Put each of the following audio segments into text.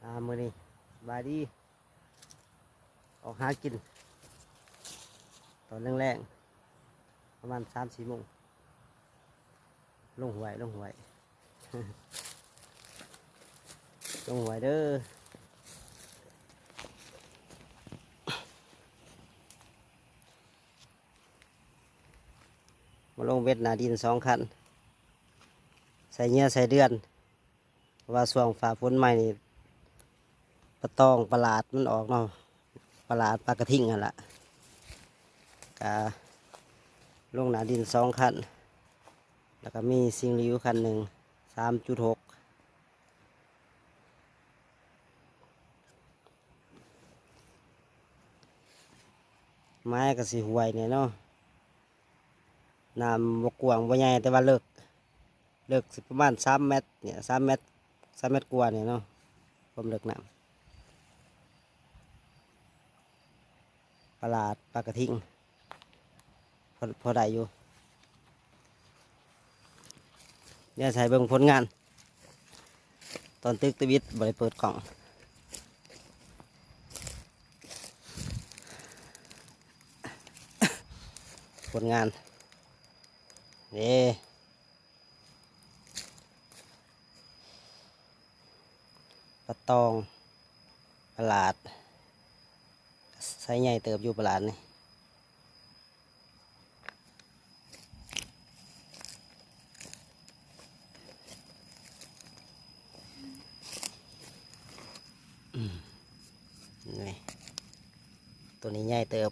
ອ່າ ມື້ນີ້ສະບາຍດີ ອອກຫາກິນຕອນແລງໆ ປະມານສາມສີ່ໂມງ ລົງຫ້ວຍ ລົງຫ້ວຍ ລົງຫ້ວຍເດີ້ ມາລົງເບັດໜ້າດິນສອງຄັນ ໃສ່ເຫຍື່ອໃສ່ເດືອນ ເພາະວ່າຊ່ວງຟ້າຝົນໃໝ່ນີ້ ປາຕອງ ປາຫຼາດມັນອອກເນາະ ປາຫຼາດ ປາກະທິງຫັ້ນລະ ກະລົງໜ້າດິນສອງຄັນ ແລ້ວກະມີຊິງຫຼິວຄັນໜຶ່ງ ສາມຈຸດຫົກ ໝາຍກະຊິຫ້ວຍນີ້ເນາະ ນ້ຳບໍ່ກວ້າງບໍ່ໃຫຍ່ ແຕ່ວ່າເລິກ ເລິກຊິປະມານສາມແມັດນີ້ ສາມແມັດ ສາມແມັດກວ່ານີ້ເນາະ ຄວາມເລິກນ້ຳ ປາຫຼາດ ປາກະທິງ ພໍ ພໍໄດ້ຢູ່ ດຽວໃຫ້ເບິ່ງຜົນງານ ຕອນຕຶກຕະບິດບໍ່ໄດ້ເປີດກ້ອງ ຜົນງານ ເດ້ ປາຕອງ ປາຫຼາດ ໃຊ້ໃຫຍ່ເຕີບຢູ່ປາຫຼາດນີ້ ນີ້ ໂຕນີ້ໃຫຍ່ເຕີບ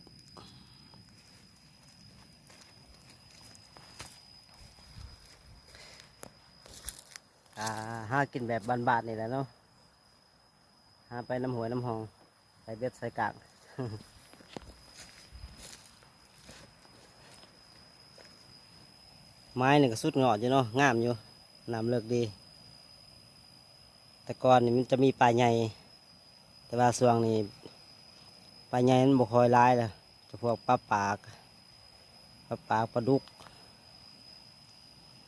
ອ່າ ຫາກິນແບບບ້ານໆນີ້ແຫຼະເນາະ ຫາໄປນຳຫ້ວຍນຳຮ່ອງ ໃສ່ເບັດໃສ່ກາງ ໝາຍນີ້ກະສຸດຍອດຢູ່ເນາະ ງາມຢູ່ ນ້ຳເລິກດີ ແຕ່ກ່ອນນີ້ມັນຈະມີປາໃຫຍ່ ແຕ່ວ່າຊ່ວງນີ້ປາໃຫຍ່ມັນບໍ່ຄ່ອຍຫຼາຍແລ້ວ ຈະພວກປາປາກ ປາປາກ ປາດຸກ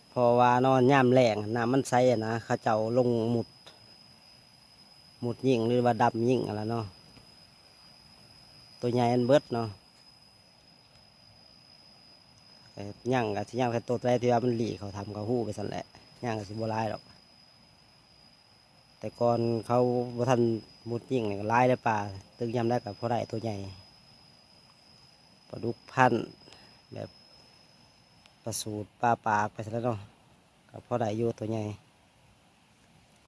ເພາະວ່າເນາະ ຍາມແລ້ງນ້ຳມັນໃສຫັ້ນນະ ເຂົາເຈົ້າລົງມຸດ ມຸດຍິງ ຫຼືວ່າດຳຍິງຫັ້ນລະເນາະ ໂຕໃຫຍ່ມັນເບິດເນາະ ຍັງກະຊິຍັງແຕ່ໂຕໃດທີ່ວ່າມັນຫຼີ້ເຂົ້າຖ້ຳເຂົ້າຮູໄປຊັ້ນແຫຼະ ຍັງກະຊິບໍ່ຫຼາຍດອກ. ແຕ່ກ່ອນເຂົາບໍ່ທັນມຸດຍິງນີ້ກະຫຼາຍເດ້ປາ ຕຶກຍາມໃດກະພໍໄດ້ໂຕໃຫຍ່ ປາດຸກພັນ ແບບປາສູດ ປາປາກໄປຊັ້ນແຫຼະເນາະ ກະພໍໄດ້ຢູ່ໂຕໃຫຍ່.